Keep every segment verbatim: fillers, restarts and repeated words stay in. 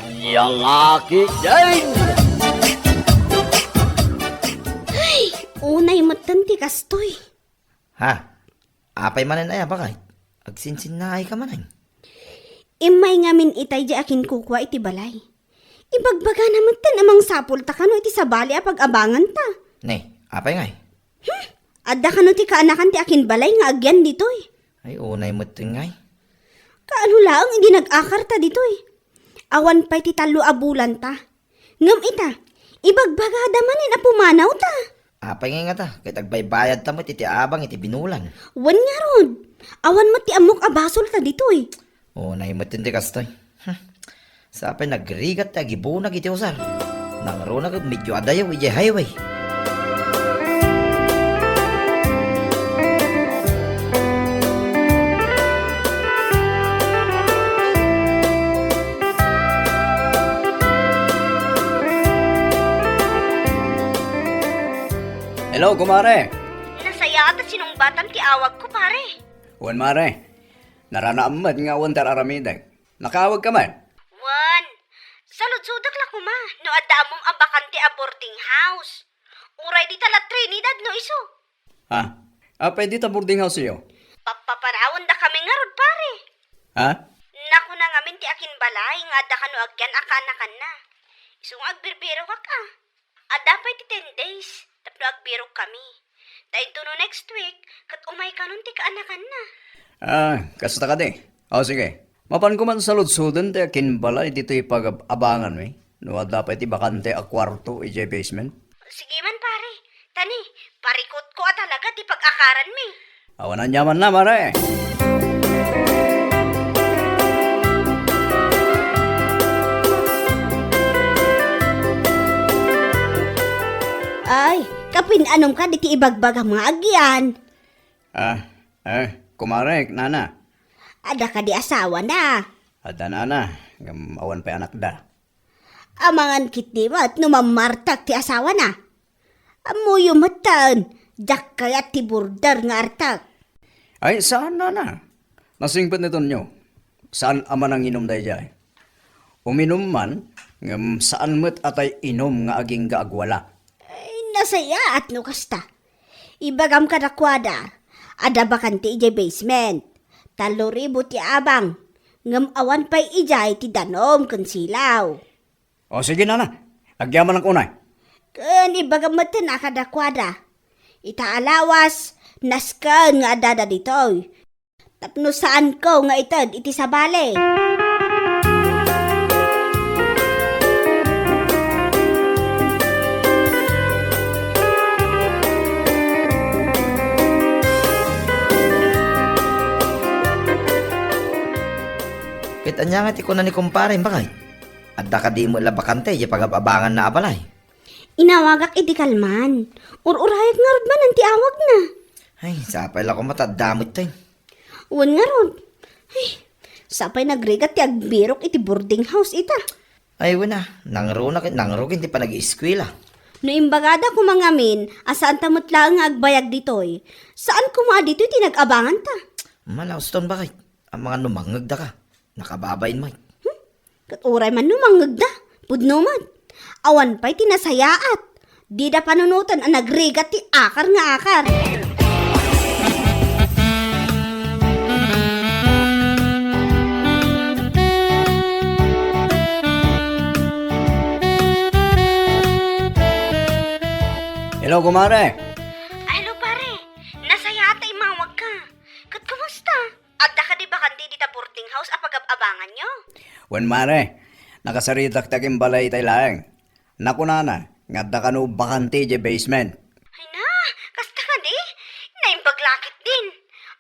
Yangaki din! Ay, unay metten ti kastoy. Ha? Apay manen aya, baket? Agsinsinnaayka manen. Immay ngamin itay di akinkukua iti balay. Ibagbagana metten a mangsapulta kano iti sabali a pag-abanganta. Ne, apay ngay? Hmm? Adda kano ti kaanakan ti akinbalay nga agyan ditoy? Ay, unay metten ngay. Kaano laeng idi nag-akarta ditoy? Awan pay ti tallo a bulanta. Ngem ita, ibagbagada manen a pumanawta. Apay ngay ngata, ket agbaybayadta met iti abang iti binulan? Wen ngarud, awan met ti ammok a basolta ditoy. Unay met ti kastoy. Hmm. Sapay nagrigat ti agibunag iti usar. Nangruna ket medyo adayo idiay highway. Hello, kumare. Nasayaat a sinungbatam ti awagko, pare. Wen, mare. Naranaam met nga awan ti ar-aramidek. Nakaawagka met? Wen. Saludsodek la koma no adda ammom a bakante a boarding house. Uray dita la Trinidad no isu. Ha? Apay dita boarding house-yo? Pappapanawendakami ngarud, pare. Ha? Nakuna ngamin ti akinbalay nga adda kano agyan a kaanakanna. Isu nga agbirbirokak a. Adda pay ti ten days tapno agbirokkami. Ta intono next week, ket umay kanon ti kaanakanna. Ah, kasta kadi. O, sige. Mapanko man saludsoden ti akinbalay ditoy pag-abanganmi, no adda pay ti bakante a kuarto idiay basement. Sige man, pare. Tani, parikutko a talaga ti pag-akaranmi. Awan aniamanna, mare. Ay, kapin-anom kadi ti ibagbagam nga agyan? Ah, eh, kumare, nana. Adda kadi asawana? Adda, nana, ngem awan pay anakda. Amangan ketdi met no mammartak ti asawana. Ammoyo metten, diak kayat ti border nga artak. Ay, saan, nana. Nasingpet ni Tonyo. Saan a mananginom daydiay. Uminum man, ngem saan met a tay inum nga agingga agwala. Ay, nasayaat no kasta. Ibagam kadakuada, adda bakante idiay basement. Tallo ribu ti abang, ngem awan pay idiay ti danum ken silaw. O, sige, nana. Agyamanak unay. Ken ibagam metten a kadakuada. Ita a lawas, nasken nga addada ditoy. Tapno saanko nga ited iti sabali. Ket ania nga ti kuna ni kumpare, bakay? Adda kadi met la bakante idiay pagab-abanganna a balay? Inawagak idi kalman. Ur-urayek ngarud manen ti awagna. Ay, sapay la koma ta adda met tay. Wen ngarud. Ay, sapay nagrigat ti agbirok iti boarding house ita. Ay, wen a, nangruna ket nangrugi ti panag-eskuela. No imbagada koma ngamin a saanta met laeng nga agbayag ditoy, saan koma a ditoy ti nag-abanganta. Malauston, bakit? Amangan no mangngegda ka. Nakababain met. Hmm? Ket uray man no mangngegda, pudno met. Awan pay ti nasayaat. Dida panunoten a nagrigat ti akar nga akar. Hello, kumare. Ay, hello, pare. Nasayaat ta immawagka. Ket kumusta? Adda kadi bakante dita boarding house a pagab-abanganyo? Wen, mare, nakasaritak ti akinbalay itay laeng. Nakunana nga adda kano bakante idiay basement. Ay na, kasta kadi? Naimbag la ketdin.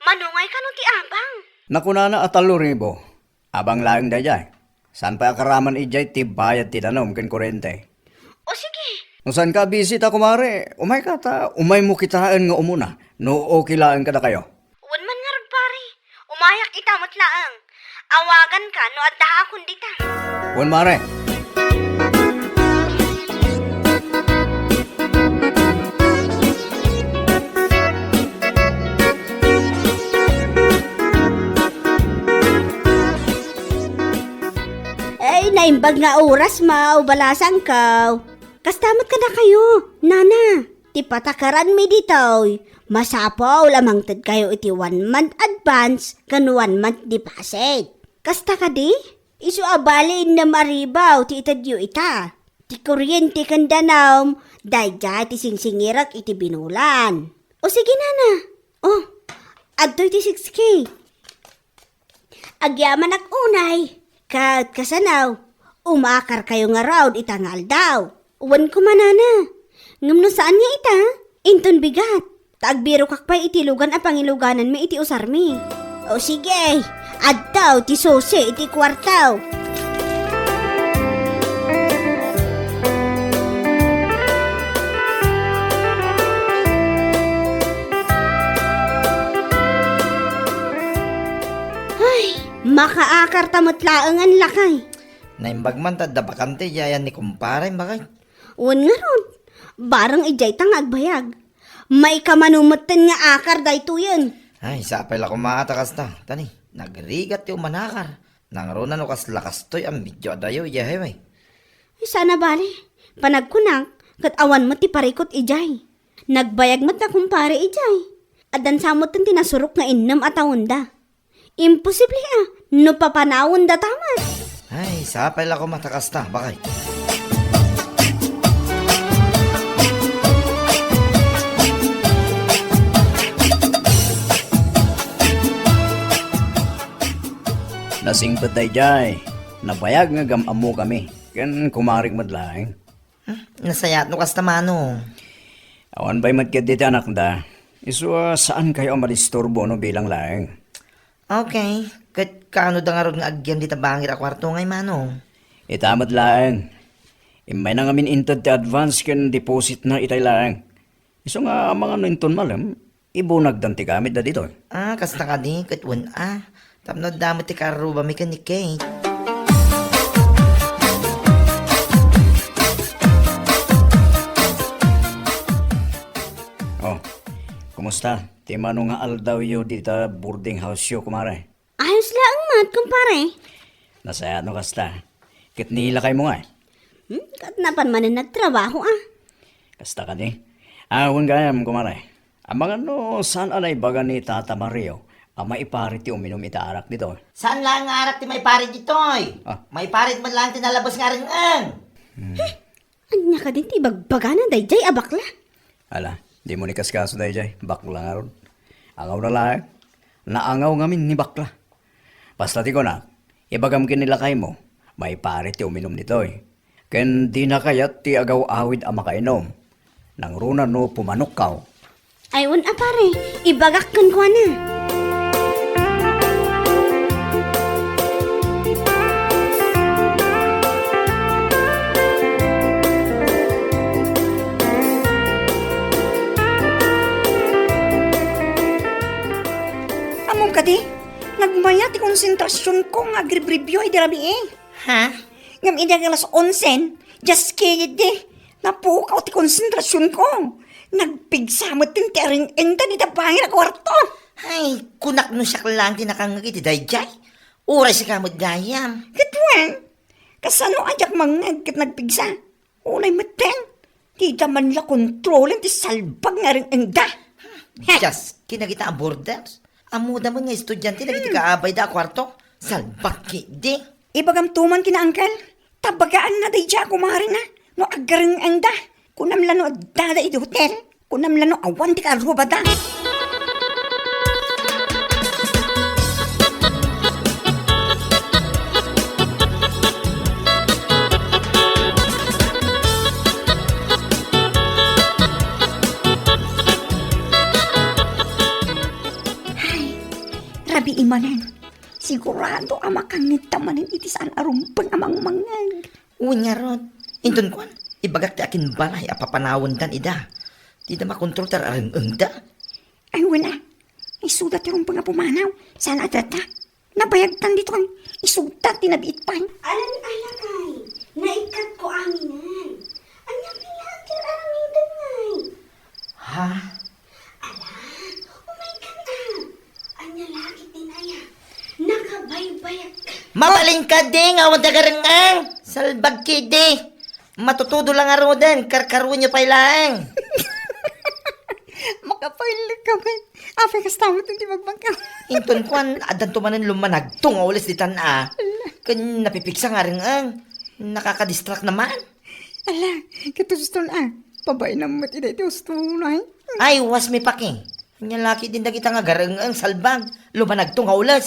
Mano ngay kano ti abang? Nakunana a tallo ribu. Abang laeng daydiay. Saan pay a karaman idiay ti bayad ti danum ken kurente. O sige. No saanka a bisita, kumare, umayka ta umaymo kitaen nga umuna, no okay laeng kadakayo. Wen man ngarud, pare. Umayak ita met laeng. Awaganka no adda a kun dita. Wen, mare. Ay, naimbag nga oras, Mao, balasangko. Kasta met kadakayo, Nana. Ti patakaranmi ditoy, masapul a mangtedkayo iti one month advance ken one month deposit. Kasta kadi? Isu a bali innem a ribu ti itedyo ita. Ti kuryente ken danum, daydiay ti singsingirek iti binulan. O sige, Nana. O, adtoy ti six K. Agyamanak unay, ket kasano, umakarkayo ngarud ita nga aldaw. Wen koma, Nana. Ngem no saan nga ita, inton bigat. Ta agbirokak pay iti lugan a pangilugananmi iti usarmi. O sige, adtoy ti susi iti kuarto. Ay, makaakarta met laengen, lakay. Naimbag man ta adda bakante idiay ni kumpare, bakay. Wen ngarud, bareng idiay ta nga agbayag. Maikamano metten nga akar daytoyen. Ay, sapay la koma ta kasta. Tani, nagrigat ti umanakar. Nangruna no kasla kastoy a medio adayo idiay highway. Ay, saan a bale. Panagkunak, ket awan met ti parikut idiay. Nagbayag met da kumpare idiay. Addan sa metten ti nasurok nga innem a taonda. Imposible a, no papanawendata met. Ay, sapay la koma ta kasta, bakay. Nasingpet daydiay, nabayag nga gam-ammokami, ken kumarik met laeng. Hmm, nasayaat no kasta, Manong. Awan pay met ketdi ti anakda. Isu a saankayo a madisturbo no bilang laeng. Okay. Ket kaano da ngarud nga agyan dita bangir a kuarto ngay, Manong? Ita met laeng. Immayna ngamin inted ti advance ken depositna itay laeng. Isu nga amangan no inton malem, ibunagdan ti gamitda ditoy. Ah, kasta kadi, ket wen a. Tapno adda met ti karrubami ken ni Kate. Oh, kumusta? Ti mano nga aldawyo dita boarding house-yo, kumare? Ayos laeng met, kumpare. Nasayaat no kasta. Ket ni lakaymo ngay? Hmm, ket napan manen nagtrabaho, a. Kasta kadi? Awan gayam, kumare. Amangan no saan a naibaga ni Tata Mario a maiparit ti uminum ita arak ditoy. Saan laeng nga arak ti maiparit ditoy? Ah. Maiparit met laeng ti nalabes nga areng-eng. Hmm. Ania kadi ti ibagbagana daydiay a bakla? Ala, dimo ni kaskaso daydiay, bakla ngarud. Angawna laeng, naangaw ngamin ni bakla. Basta ti kunak, ibagam ken ni lakaymo, maiparit ti uminum ditoy. Ken dina kayat ti agaw-awid a makainum. Nangruna no pumanokkaw. Ay, wen a pare, ibagak kenkuana. Ammom kadi, nagmaya ti konsentrasionko nga agribribio idi rabii. Ha? Ngem idi ag-alas onsen, dias kayatdi, napukaw ti konsentrasionko. Nagpigsa metten ti areng-engda dita bangir a kuarto. Ay, kunak no siak laeng ti nakangngeg iti daydiay. Uray sika met gayam. Ket wen, kasano a diak mangngeg ket nagpigsa? Unay metten, dida man la kontrolen ti salbag nga areng-engda. Dias, kinagita a borders. Ammoda met nga estudiante dagiti kaabayda a kuarto. Salbag ketdi. Ibagam to man ken ni Uncle. Ta bagaanna daydiay a kumarena no agareng-engda. Kunam la no addada iti hotel. Kunam la no awan ti karrubada. Ay, rabii manen. Sigurado a makangngegta manen iti saan a rumbeng a mangmangngeg. Wen ngarud, inton kuan, ibagak ti akinbalay a papanawendan ida. Dida makontrol ti areng-engda. Ay, wen a. Isuda ti rumbeng a pumanaw. Saan a data? Nabayagtan ditoy. Isuda ti nabiit pay. Alan a lakay, naikkatko aminen. Ania pay la ti aramidem ngay? Ha? Ala, umaykan a. Ania la ket din aya? Nakabaybayag ka. Mabalin Kadi nga awan ti agareng-eng! Salbag ketdi! Matutudo la ngaruden, karkaruenyo pay laeng. Makapailek ka met. Apay kasta met ti bagbagam. Inton kuan, addanto manen lumanagto nga ules ditan a. Ala. Ken napipigsa nga areng-eng. Nakakadistract naman. Ala, ket uston a. Pabainam met ida iti uston ay. Ay, was mi paki. Ania la ketdin dagita nga agareng-eng, salbag. Lumanagto nga ules.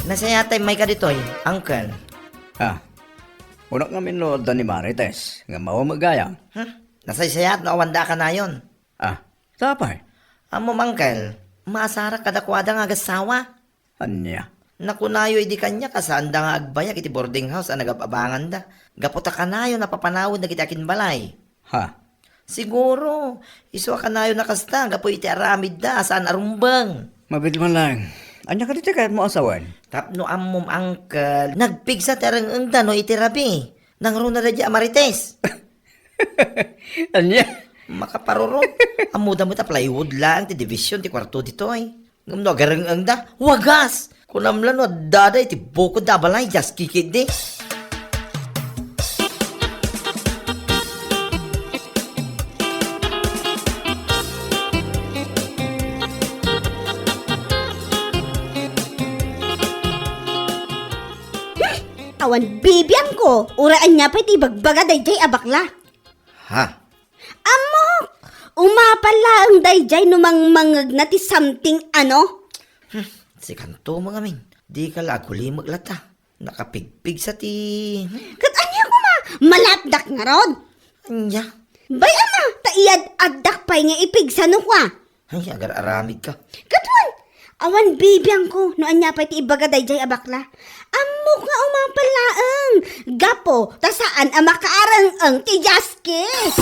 Nasayaat ti immayka ditoy, uncle. Ah, kunak ngamin no adda ni Marites, nga mawa met gayam. Hmm? Nasaysayaat no awanda a kanayon. Ah, ta apay? Ammom, uncle, maasarak kadakuada nga agassawa. Ania? Nakunayo idi kaniak a saanda nga agbayag iti boarding house a nagab-abanganda. Gapu ta kanayon a papanawen dagiti akinbalay. Ha? Siguro, isu a kanayon a kasta gapu iti aramidda a saan a rumbeng. Mabiit man laeng. Ania kadi ti kayatmo a sawen? Tapno ammom, uncle, nagpigsa ti areng-engda no iti rabii. Nangruna daydiay a Marites. Ania? Makaparurot. Ammoda met a plywood laeng ti division ti kuarto ditoy. Ngem no agareng-engda, wagas! Kunam la no addada iti bukodda a balay, diaskek ketdi. Awan bibiangko, uray ania pay ti ibagbaga daydiay a bakla. Ha? Ammok! Umapal laeng daydiay no mangmangngegna ti something ano. Hmm, sikanto mo ngamin. Dika la agulimek latta. Nakapigpigsa ti, hmm. Ket ania koma? Malatdak ngarud? Ania? Bay-am a, ta iyad-addak pay nga ipigsa no kua. Ay, agar-aramid ka. Ket wen, awan bibiangko no ania pay ti ibaga daydiay a bakla. Ammok nga umapal laeng, gapu ta saan a makaareng-eng ti diaskek.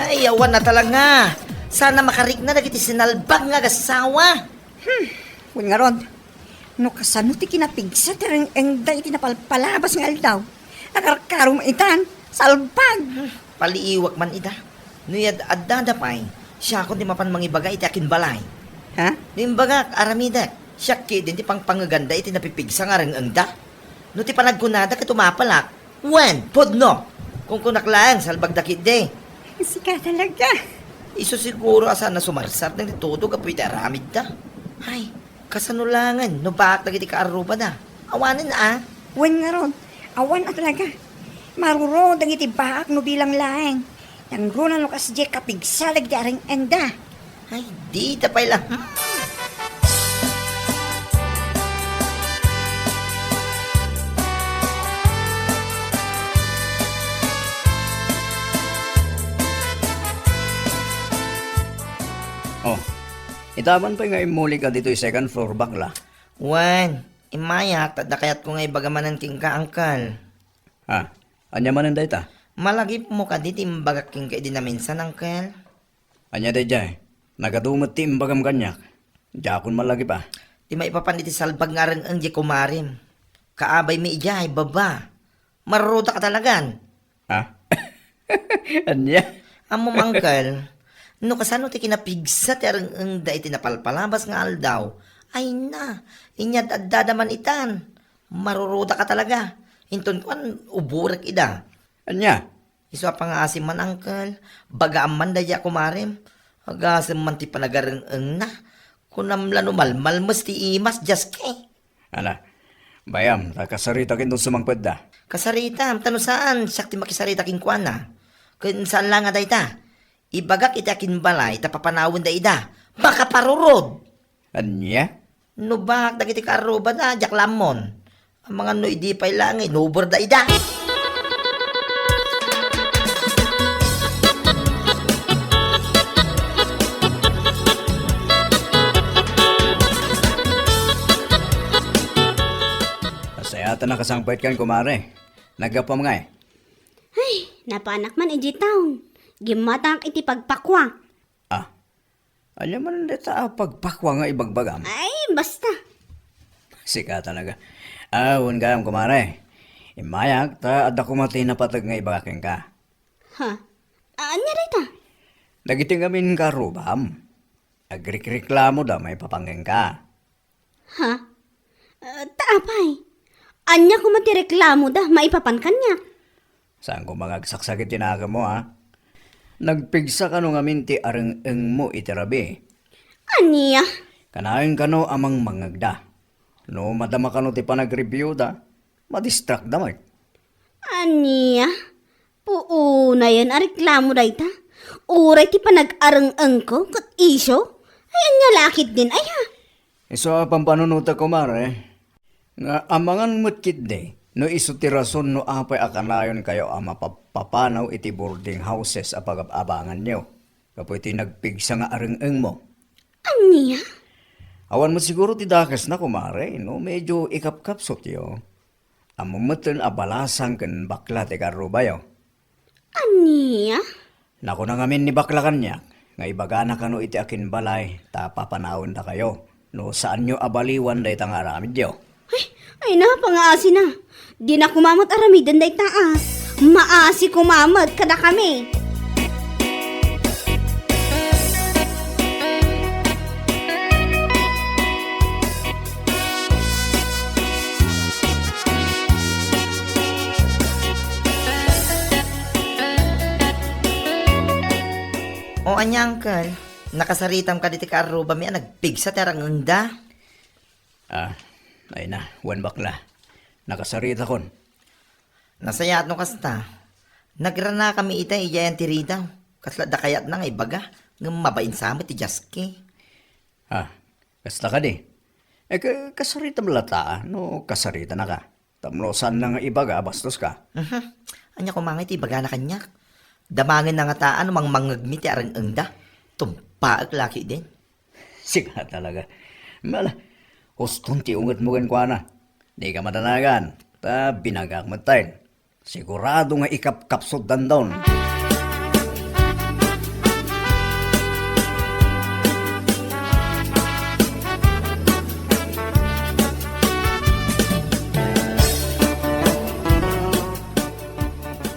Ay, awan a talaga. Saan a makarikna dagiti sinalbag nga agassawa. Hmm, wen ngarud, no kasano ti kinapigsa ti reng-engda iti napalpalabas nga aldaw, nakarkarom itan, salbag! Hmm, paliiwak man ida. No iyad-addada pay, siakon ti mapan mangibaga iti akinbalay. Ha? No imbagak, aramidek, siak ketdin ti pangpangngeganda iti napipigsa nga reng-engda. No ti panagkunada ket umapalak, wen, pudno! Kunkunak laeng, salbagda ketdi. Sika talaga. Isu siguro a saan a sumarsar dagiti tudo gapu iti aramidda. Ay, kasano laengen no baak dagiti kaarrubada? Awanen a? Wen ngarud, awan a talaga. Maruro dagiti baak no bilang laeng. Nangruna no kasdiay kapigsa dagiti areng-engda. Ay, dita pay la. Hmm. Oh, ita man pay nga immulika ditoy second floor, bakla. Wen, immayak, ta adda kayatko nga ibaga manen kenka, uncle. Ha? Ania manen dayta? Malagipmo kadi ti imbagak kenka idi naminsan, uncle? Ania daydiay? Nagadu met ti imbagam kaniak. Diakon malagip a. Ti maipapan iti salbag nga areng-eng diay kumarem. Kaabaymi idiay baba. Marurutaka talagan. Ha? Ania? Ammom, uncle, no kasano ti kinapigsa ti areng-engda iti napalpalabas nga aldaw, ay na, inyad-addada man itan. Marurutaka talaga. Inton kuan, uborek ida. Ania? Isu a pangaasim man, uncle. Bagaam man daydiay a kumarem. Agasem man ti panagareng-engna. Kunam la no malmalmes ti imas, diaskek. Ala, bay-am, ta kasaritak inton sumangpetda. Kasaritam, ta no saan, siak ti makisarita kenkuana. Ken saan la nga dayta. Ibagak iti akinbalay, ta papanawenda ida. Makaparurod! Ania? No baak dagiti kaarrubada, diak la ammon. Amangan no idi pay la nga inuborda ida. Nasayaat a nakasangpetkan, kumare. Naggapuam ngay? Ay, napanak man idiay town. Gimmatangak iti pagpakua. Ah, Ania man dayta a pagpakua nga ibagbagam? Ay, basta. Sika talaga. Ah, wen gayam, kumare. Immayak, ta adda koma ti napateg nga ibaga kenka. Ha? Ania dayta? Dagiti ngamin nga arrubam, agrikreklamoda maipapan kenka. Ha? Ah, ta apay? Ania koma ti reklamoda maipapan kaniak? Saan koma nga agsaksakit ti nakemmo, ha? Nagpigsa kano ngamin ti areng-engmo iti rabii? Ania? Kanayon kano a mangmangngegda. No madama kano ti panagreviewda, madistrakda met. Ania? Puunayen a reklamo dayta? Uray ti panag-areng-engko ket isyu? Ay, ania la ketdin aya? Isu a pampanunotek, kumare, nga amangan met ketdi no isu ti rason no apay a kanayonkayo a mapapapanaw iti boarding houses a pagab-abanganyo gapu iti nagpigsa nga areng-engmo. Ania? Awan met siguro ti dakesna, kumare, no medyo ikapkapsutyo. Ammom metten a balasang ken bakla ti karrubayo. Ania? Nakuna ngamin ni bakla kaniak nga ibagana kano iti akinbalay ta papanawendakayo no saanyo a baliwan dayta nga aramidyo. Ay, ay na, pangaasina. Dina koma met aramiden dayta, a. Maasi koma met kadakami. O, ania, uncle? Nakasaritam kadi ti kaarrubami a nagpigsa ti areng-engda? Ah, ay na, wen bakla. Nakasaritakon. Nasayaat no kasta. Nagranakami ita idiay Antirida. Kasla adda kayatna nga ibaga, ngem mabain sa met ti jaski. Ah, kasta kadi? Eh, ka-, kasaritam latta, no kasaritanaka. Tapno saanna nga ibaga a bastoska. Mhm. Ania koma ngay ti ibagana kaniak? Damangenna ngata no mangmangngegmi ti areng-engda. Tumpaek la ketdin. Sika talaga. Mala, huston ti ungetmo kenkuana. Dika madanagan, ta binagak metten. Sigurado nga ikapkapsut dandon.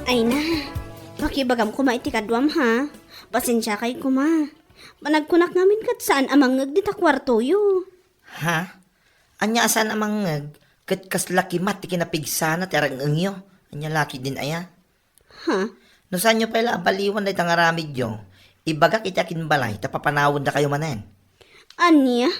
Ay na, pakibagam koma iti kaduam, ha? Pasensiakay koma. Panagkunak ngamin ket saan a mangngeg dita kuartoyo. Ha? Ania a saan a mangngeg? Ket kasla kimat ti kinapigsana ti areng-engyo. Ania la ketdin aya? Ha? No saanyo pay la a baliwan dayta nga aramidyo, ibagak iti akinbalay ta papanawendakayo manen. Ania?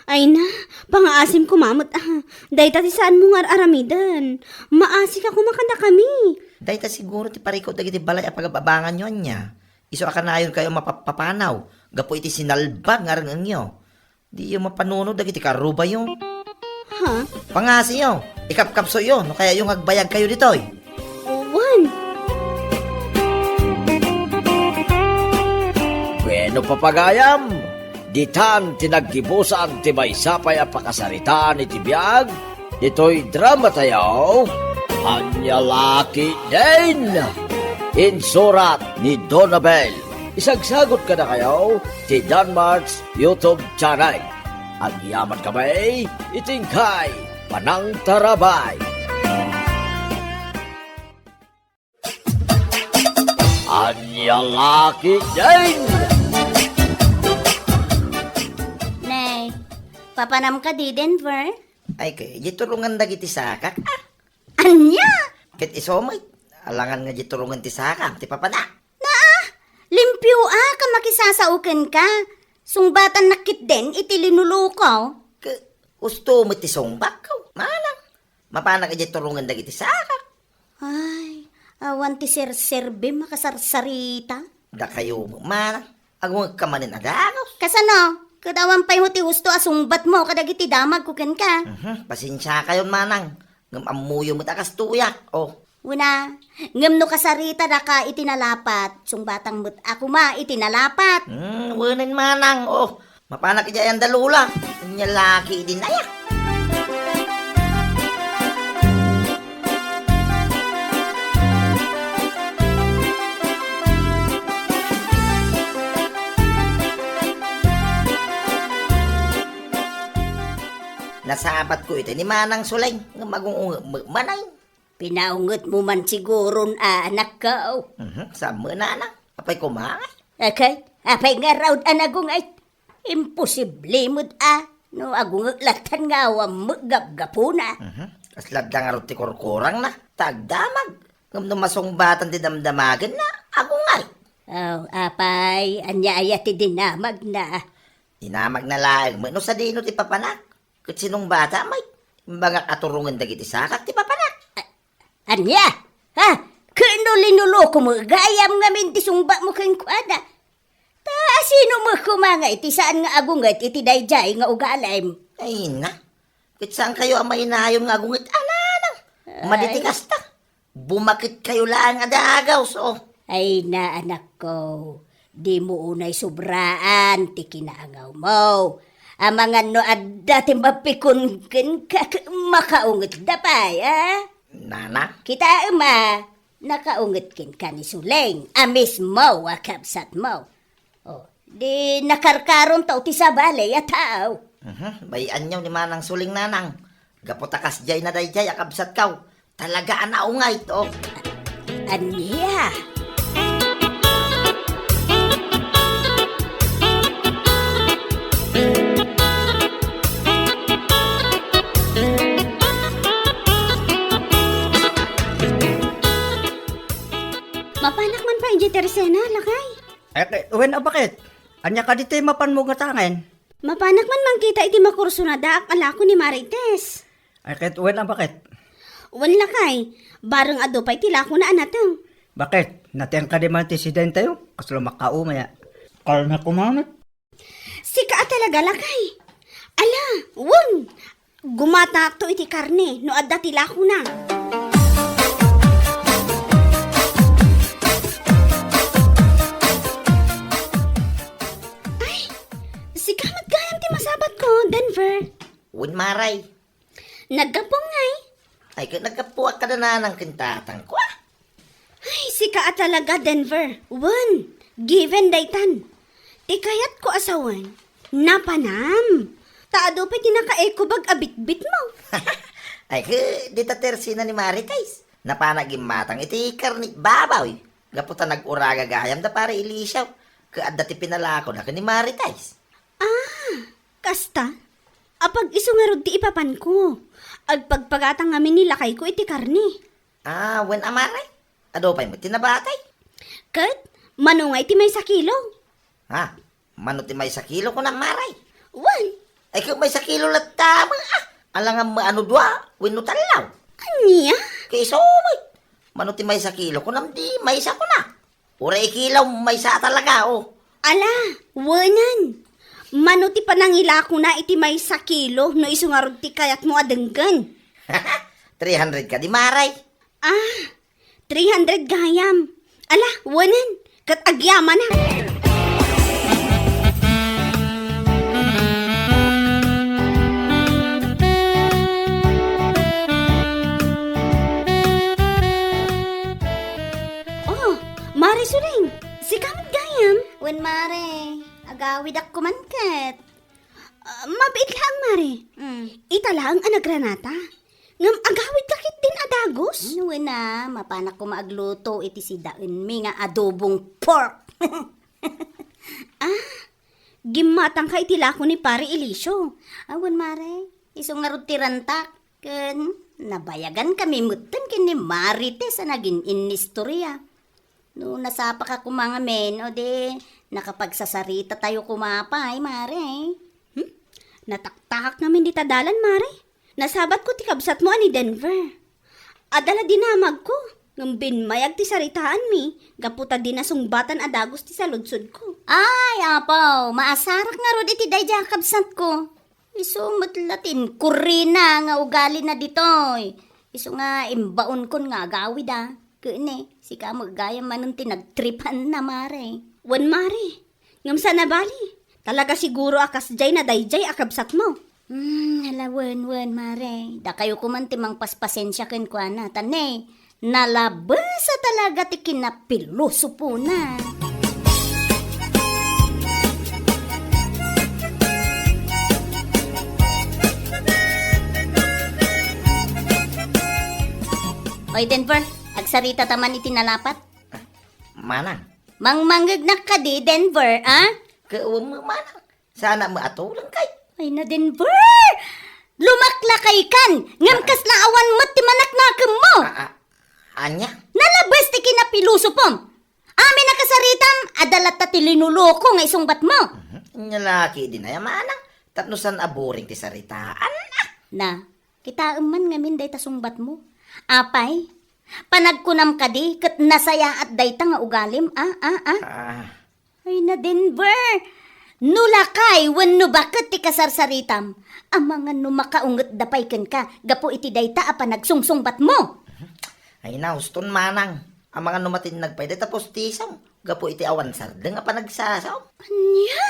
Ay na, pangaasim koma met, a. Dayta ti saanmo nga ar-aramiden. Maasika koma kadakami. Dayta siguro ti parikut dagiti balay a pagab-abanganyo, ania? Isu a kanayonkayo mapapapanaw gapu iti sinalbag nga areng-engyo. Diyo mapanunod dagiti karrubayo. Ha? Pangasiyo, ikapkapsoyo no kayatyo nga agbayagkayo ditoy. Wen. Bueno, papagayam, ditan ti naggibusan ti maysa pay a pakasaritaan iti biag ditoy dramatayo, Ania la ketdin? Insurat ni Donabel. Isagsagut kadakayo ti Danmart's YouTube channel. Agyamankami iti inkay panangtarabay. Ania la ketdin? Nay, papanam kadi, Denver? Ay, kay, di turongan dagiti sakak. Ah, ania? Ket isu met, alangan nga di turongan ti sakam, ti papana. Naa, limpio a ka makisasao kenka. Sungbatannak ketdin iti linuluko. Ke, husto met ti sungbakko, manang. Mapanak idiay turongan dagiti sakak. Ay, awan ti serserbim a kasarsarita. Dakayo, manang. Agungek ka manen a dagus. Kasano? Ket awan pay mo ti husto a sungbatmo kadagiti damagko kenka. Mhm, pasensiakayon, manang. Ngem ammoyo met a kastoyak. Oh. Una, ngem no kasaritada ka iti nalapat, sungbatang met a koma iti nalapat. Hmm, wenen manang, oh. Mapanak idiay anda, Lola. Ania la ketdin aya? Nasabatko iti ni Manang Suleng, ngem agung-ungepmek manen. Pinaungetmo man siguron, anakko. Mhm, saan met, Nanang? Apay koma ngay? Agay, apay ngarud a nagunget? Imposible met a, no agunget lattan nga awan met gapgapuna. Mhm. Kasla adda ngarud ti kurkurangna, ta agdamag. Ngem no masungbatan ti damdamagenna, agunget. Oh, apay, ania aya ti dinamagna? Dinamagna laeng met no sadino ti papanak. Ket sinungbata met? Imbagak a turongen dagiti sakak ti papanak. A-, ania? Ha? Ket no linulokom gayam ngamin ti sungbatmo kenkuana? Ta asino met koma nga iti saan nga agunget iti daydiay nga ugalim? Ay na, ket saankayo a mainayon nga agunget a Nanang. Ay. Madi ti kasta. Bumaketkayo laeng a dagaws, oh. Ay na, anakko, dimo unay sobraan ti kinaangawmo. Amangan no adda ti mapikon kenka, makaungetda pay, a? Nanang? Kitaem a, nakaunget kenka ni Suleng a mismo a kabsatmo. Oh, di nakarkaronto ti sabali a tao. Mhm, bay-anyo ni Manang Suleng, Nanang. Gapu ta kasdiay na daydiay a kabsatko. Talaga a naunget, oh. Ania? Mapanak man pay idiay Teresena, lakay? Eh, eh, wen a baket? Ania kadi ti mapanmo gatangen? Mapanak man mangkita iti makursunadaak a lako ni Marites. Ay, ket wen a baket? Wen lakay, bareng adu pay ti lakona a nateng. Baket? Nateng kadi man ti sidentayo? Kasla makaumay a. Karne koma met. Sika a talaga, lakay. Ala, wen! Gumatakto iti karne no adda ti lakona. Ay, sika met gayam ti masabatko, Denver. Wen, Mare. Naggapuam ngay? Ay, ket naggapuak kada nanang ken tatangko, a. Ay, sika a talaga, Denver. Wen, given daytan. Ti kayatko a sawen, napanam. Ta adu pay ti nakaekubag a bitbitmo. Ay, ket dita Teresena ni Marites. Napana gimmatang iti karne baboy. Gapu ta nag-uraga gayam da Pare Eliseo. Ket adda ti pinalakona ken ni Marites. Ah, kasta? Apag isu ngarud ti ipapanko. Agpagpagata ngamin ni lakayko iti karne. Ah, wen a, Mare? Adu pay met ti nabatay? Ket, mano ngay ti maysa kilo? Ha? Mano ti maysa kilo, kunam, Mare? Wen. Ay, ket maysa kilo latta met, a. Alangan met a no dua, wenno tallo. Ania? Ket isu met. Mano ti maysa kilo, kunam, di maysa, kuna. Uray ikilaw, maysa a talaga, oh. Ala, wenen. Mano ti panangilakona iti maysa kilo no isu ngarud ti kayatmo a denggen? Three hundred kadi, Mare? Ah, three hundred gayam. Ala, wenen. Ket agyamanak. Oh, Mare Suleng, sika met gayam? Wen, Mare, agawidak koma ket. Ah, mabiit laeng, Mare. Mm. Ita laeng a nagranata. Ngem agawidka ketdin a dagus? Wen a, mapanak koma agluto iti sidaenmi nga adobong pork. Ah, gimmatangka iti lako ni Pare Eliseo. Awan, Mare, isu ngarud ti rantak. Ken nabayagankami metten ken ni Marites a nagin-innistorya. No nasapaka koma ngamin, o di nakapagsasaritatayo koma pay, Mare. Hmm? Nataktakak ngamin dita dalan, Mare. Nasabatko ti kabsatmo a ni Denver. Adda la dinamagko, ngem binmayag ti saritaanmi, gapu ta di nasungbatan a dagus ti saludsodko. Ay, apo, maasarak ngarud iti daydiay a kabsatko. Isu met la ti inkurrina nga ugalina ditoy. Isu nga imbaonkon nga agawida. Ken ne, sika met gayam manen ti nagtripanna, Mare. Wen, Mare, ngem saan a bali. Talaga siguro a kasdiay na daydiay a kabsatmo. Hmm, ala, wen, wen, Mare. Dakayo koman ti mangpaspasensia kenkuana. Ta ne, nalabes a talaga ti kinapilosopona. Oy, Denver, agsarita ta man iti nalapat. Manang. Mangmangngegnak kadi, Denver, a? Kaawem, manang. Saan a maatuleng kay? Ay na, Denver! Lumaklakay kan! Ngem Ah. kasla awan met ti manaknakemmo! Ah, ah. Ania? Nalabes ti kinapilusopom! Amin a kasaritam, adda latta ti linuloko nga isungbatmo. Mhm. Ania la ketdin aya, manang, tapno saan a boring ti saritaan, a? Na, kitaem man ngamin dayta sungbatmo. Apay, panagkunam kadi ket nasayaat dayta nga ugalim, a, a, a? Ah. Ay na, Denver! No lakay wenno baket ti kasarsaritam, amangan no makaungetda pay kenka gapu iti dayta a panagsungsungbatmo. Ay na, uston, manang. Amangan no matinnag pay dayta pustisom gapu iti awan sardeng a panagsasaom. Ania?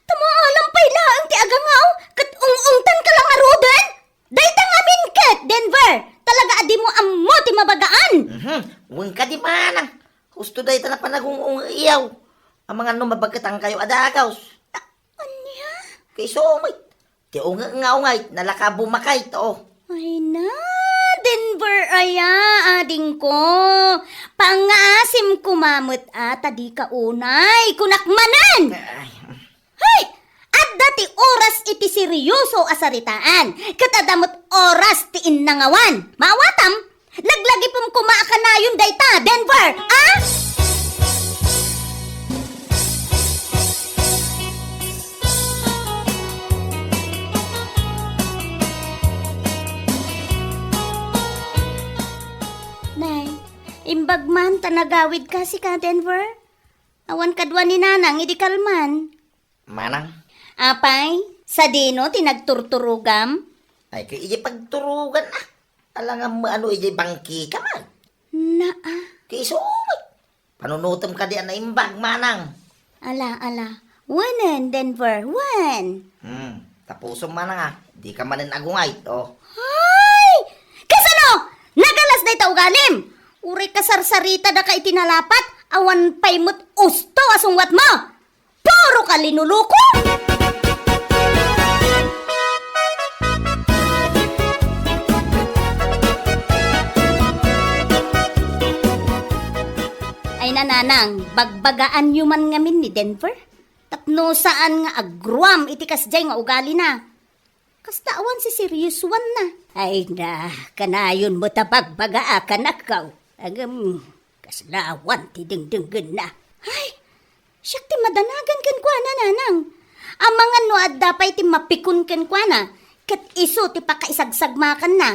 Tamaalam pay laeng ti agangaw ket ung-ungtanka la ngaruden? Dayta ngamin ket, Denver, talaga a dimo ammo ti mabagaan. Mhm. Wen kadi, manang. Husto dayta a panagung-ung-iyaw. Amangan no mabaketankayo a dagus. Ania? Kaiso met. Ti unget nga ungay, nalaka bumakay to. Ay na, Denver aya, adingko. Pangngaasim koma met a ta dika unay, kunak manen. Ay. Hay! Adda ti oras iti seryoso a saritaan, ket adda met oras ti innangawan. Maawatam, laglagipem koma a kanayon dayta, Denver, a? Nay, imbag man ta nagawidka sika, Denver. Awan kadua ni Nanang idi kalman. Manang. Apay, sadino ti nagturturogam? Ay, kay idiay pagturogan, a. Alangan mo ano idiay bangkikam, a. Naa. Kay isu met. Panunotem kadi a naimbag, manang. Ala, ala. Wenen, Denver, wen? Hmm, tapusom, manang, a. Dika manen agungay, to. Ay! Kasano? Nagalas dayta ugalim! Uray kasarsarita daka iti nalapat, awan pay met usto a sungwatmo! Puro ka linuluko! Ay na, Nanang, bagbagaanyo man ngamin ni Denver? Tapno saan nga agruam iti kasdiay nga ugalina. Kasta awan siseryosoanna. Ay na, kanayon met a bagbaga a kanakko. Ngem, kasla awan ti dengdenggenna. Ay, siak ti madanagan kenkuana, Nanang. Amangan no adda pay ti mapikon kenkuana, ket isu ti pakaisagsagmakanna.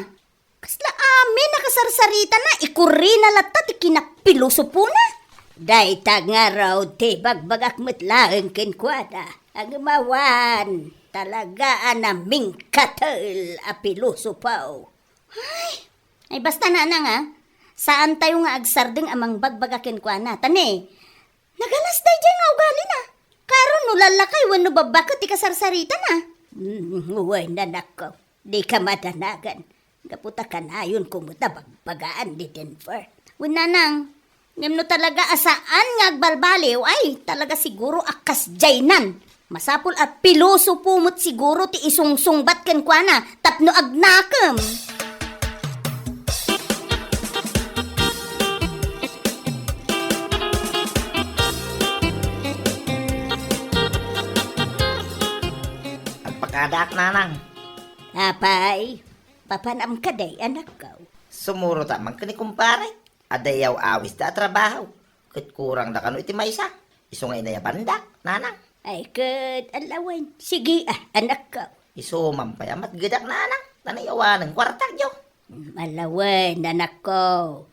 Kasla amin a kasarsaritana, ikurrina latta ti kinapilosopona. Dayta ngarud ti bagbagak met laeng kenkuana. Ngem awan, talaga a namingkatel a pilosopo. Ay, ay basta, Nanang, a. Saantayo nga agsardeng a mangbagbaga kenkuana. Ta ne, nagalas daydiay nga ugalina. Karon no lallakay wenno babbaket ti kasarsaritana. Mm, wen, anakko. Dika madanagan. Gapu ta kanayonko met a bagbagaan ni Denver. Wen, Nanang, ngem no talaga a saan nga agbalbaliw, ay, talaga siguro a kasdiaynan. Masapul a pilosopo met siguro ti isungsungbat kenkuana tapno agnakem. Agpakadaak, Nanang. Apay, papanam kadi, anakko? Sumurot man ken ni kumpare. Adda yaw-awisda a trabaho, ket kurangda kano iti maysa. Isu nga inayabanda, Nanang. Ay, ket alawen. Sige, a, anakko. Isu man pay a matgedak, Nanang, ta naiyawanen kuartak, yo. Alawen, anakko.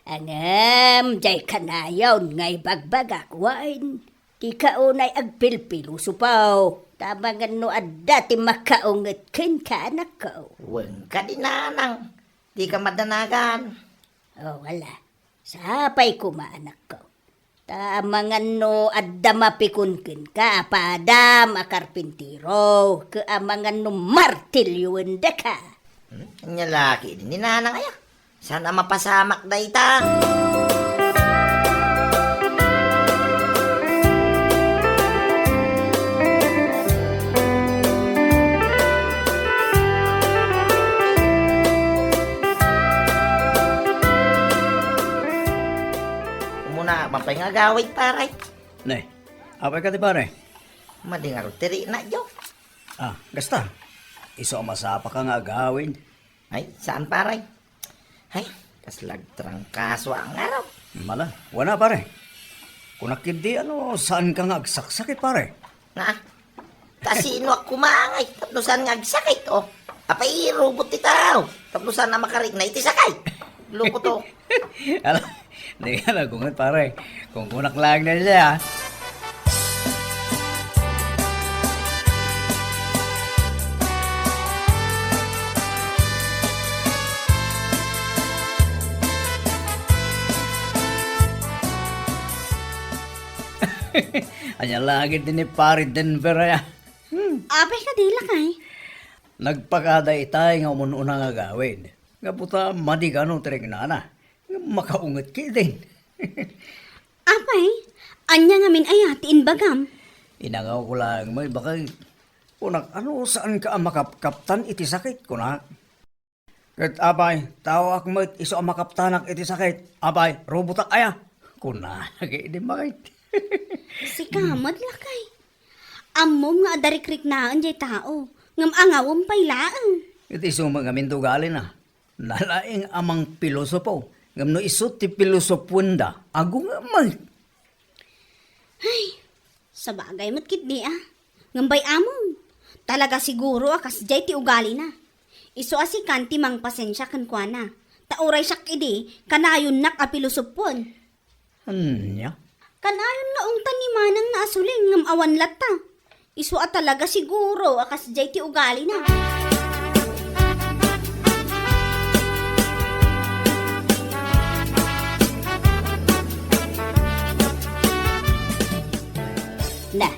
Ngem, diay kanayon nga ibagbagak, wen. Dika unay agpilpilosopo. Ta amangan no adda ti makaunget kenka, anakko. Wen kadi, Nanang. Dika madanagan. O, wala. Sapay koma, anakko. Ta amangan no adda mapikon kenka a padam a karpintero, ket amangan no martilyoendaka. Hmm? Ania la ketdi ni Nanang aya? Saan a mapasamak dayta? Pay nga agawid, pare. Ne, apay ka ti pare? Madi ngarud ti riknakyo. Ah, kasta. Isu a masapaka nga agawid. Ay, saan, pare? Ay, kasla agtrangkaso a ngarud. Mala, wana, pare. Kunak ketdi, ano, saanka nga agsaksakit, pare? Nga, ta sino a kumangay tapno saan nga agsakit, oh? Apay, robot ti tao tapno saan a makarikna iti sakit. Loko to. Ala, di ka nagunget, pare. Kung kunak lang na siya. Anya lagi din ni Pare Denver, aya. Hmm. Apay kadi, lakay? Nagpakada itay nga umun-una nga agawid. Nga puta, madi kano ti riknana. Nga makaunget ketdin. Apay, anya ngamin aya ti imbagam? Inangawko laeng met, bakay. Kunak, ano, saanka a makapkaptan iti sakit, kunak? Ket apay, taoak met isu a makaptanak iti sakit. Apay, robotak aya? Kunana ketdi, bakay. Sika met, lakay. Ammom nga adda rikriknaen jay tao, ngem angawem pay laeng. Iti isu met ngamin ti ugalina. Nalaing a mangpilosopo, ngem no isu ti pilosopuenda, agungem met. Ay, sabagay met ketdi a. Ngem bay-amon, talaga siguro a kasdiay ti ugalina. Isu a sikan ti mangpasensia kenkuana. Ta uray siak idi, kanayonnak a pilosopuan. Ania? Kanayon nga ungtan ni Manang nga asuling ngem awan latta. Isu a talaga siguro a kasdiay ti ugalina. Na,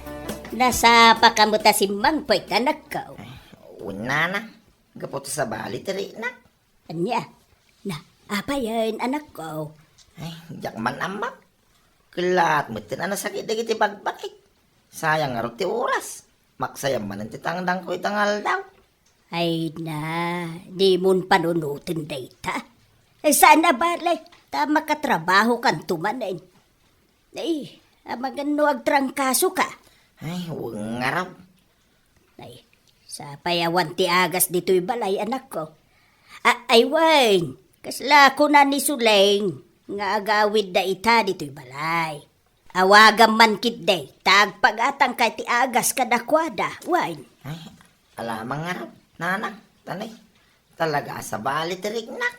nasapaka met a simmangpet, anakko? Ay, wen, nanang, gapu ta sabali ti riknak. Ania? Na, apayen, anakko? Ay, diak man ammo. Kellaat metten a nasakit dagiti bagbakik. Sayang ngarud ti oras. Maksayam manen ti tangdangko ita nga aldaw. Ay na, dimon panunoten dayta. Eh, saan a bale, ta makatrabahokanto manen. Ay, amangan no agtrangkasoka. Ay, wen ngarud. Ay, sapay awan ti agas ditoy balay, anakko. A-, ay wen, kasla kuna ni Suleng nga agawidda ita ditoy balay. Awagam man ketdi, ta agpagatangka ti agas kadakuada, wen. Ay, ala man ngarud, nanang, tanay. Talaga a sabali ti riknak.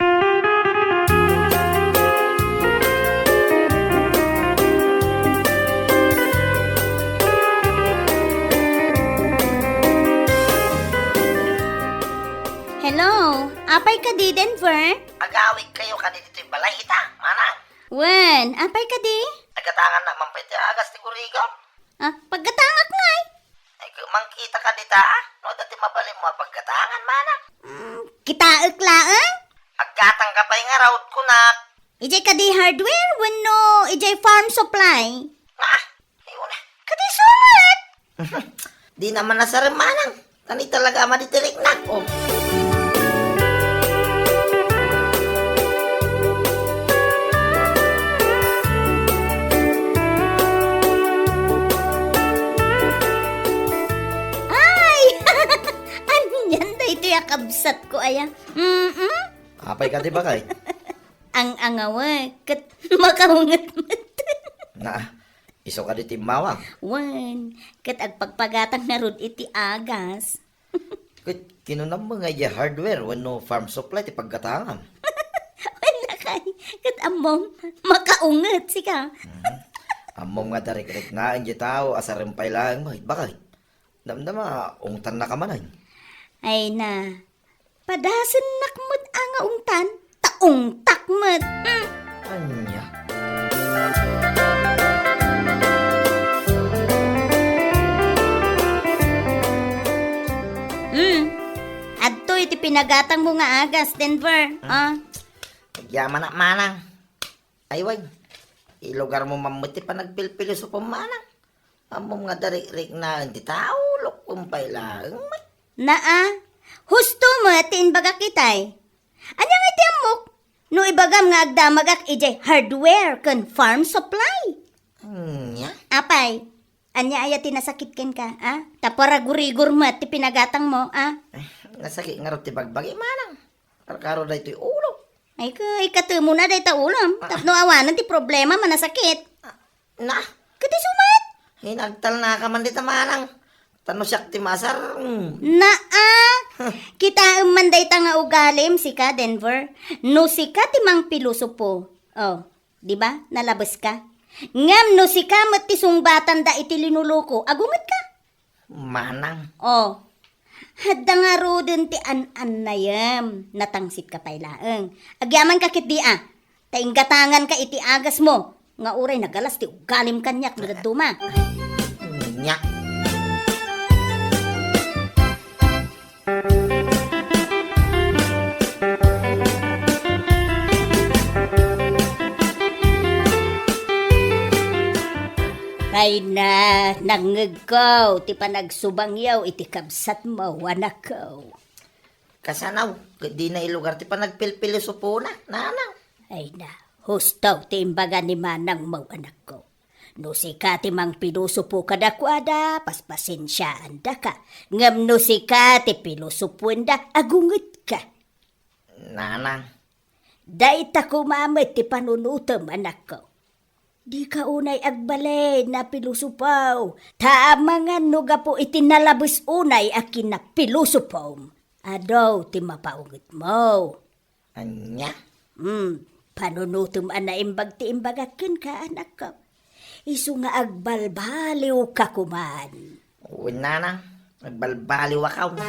Hello, apay kadi, Denver? Agawidkayo kadi ditoy balay ita, manang? Wen, apay kadi? Aggatangannak man pay ti agas ti gurigom. Ah, paggatangak ngay. Ay, mangkita ka dita, ah? No, adda ti mabalinmo a paggatangan, manang. Mm, kitaek laeng? Aggatangka pay ngarud, kunak. Idiay kadi hardware wenno idiay farm supply? Ah, ayun na. Kadi sumat! Di naman nasarem, manang. Kani talaga a madi ti riknak, oh. Ay! Anian daytoy a kabsatko aya? Mm-mm. Apay kadi, bakay? Ang-angawa, ket makaunget met. Na, isu kadi ti immawang? Wen, ket agpagpagatang ngarud iti agas. Ket kinunam met nga idiay hardware wenno farm supply ti paggatangam. Wen, lakay, ket ammom, makaunget sika. Mhm. Ammom nga adda rikriknaen diay tao a sarem pay laeng met, bakay? Damdama, ungtannaka manen. Ay na, padasennak met a nga ungtan, ta ungtak met. Hmm. Ania? Hmm. Adtoy ti pinagatangmo nga agas, Denver. Hmm. Ah. Agyamanak, manang. Ay, wen, ilugarmo man met ti panagpilpilosopo, manang. Ammom nga adda rikriknaen ti tao, lukkom pay laeng met. Naa, husto met ti imbagak itay. Ania ngay ti ammok? No ibagam nga agdamagak idiay hardware ken farm supply. Ania? Apay, ania aya ti nasakit kenka, a? Ta paragurigor met ti pinagatangmo, a? Eh, nasakit ngarud ti bagbagi, manang. Karkaro daytoy ulo. Ay, ka-, ikatemona dayta ulo, ah. Tapno awanen ti problema, manasakit. Ah, na? Ket isu met? Ay, nagtalnaka man dita, manang. Ta no siak ti maasar, mm. Naa! Kitaem man dayta nga ugalim, sika, Denver. No sika ti mangpilosopo. Oh, di ba? Nalabeska. Ngem no sika met ti sungbatanda iti linuluko, agungetka. Manang. Oh. Adda ngaruden ti an-annayem. Natangsitka pay laeng. Agyamanka ketdi a. Ta inggatanganka iti agasmo. Nga uray nagalas ti ugalim kaniak no dadduma. Nya. Ay na, nangngegko ti panagsubangyo iti kabsatmo, anakko. Kasano, ket dina ilugar ti panagpilpilosopona, nanang? Ay na, husto ti imbaga ni manangmo, anakko. No sika ti mangpilosopo kadakuada, paspasensiaandaka. Ngem no sika ti pilosopoenda, agungetka. Nanang. Dayta koma met ti panunotem, anakko. Dika unay agbalin a pilosopo, ta amangan no gapu iti nalabes unay a kinapilosopom, adu ti mapaungetmo. Ania? Hmm, panunotem a naimbag ti imbagak kenka, anakko. Isu nga agbalbaliwka koman. Wen, nanang, agbalbaliwakon.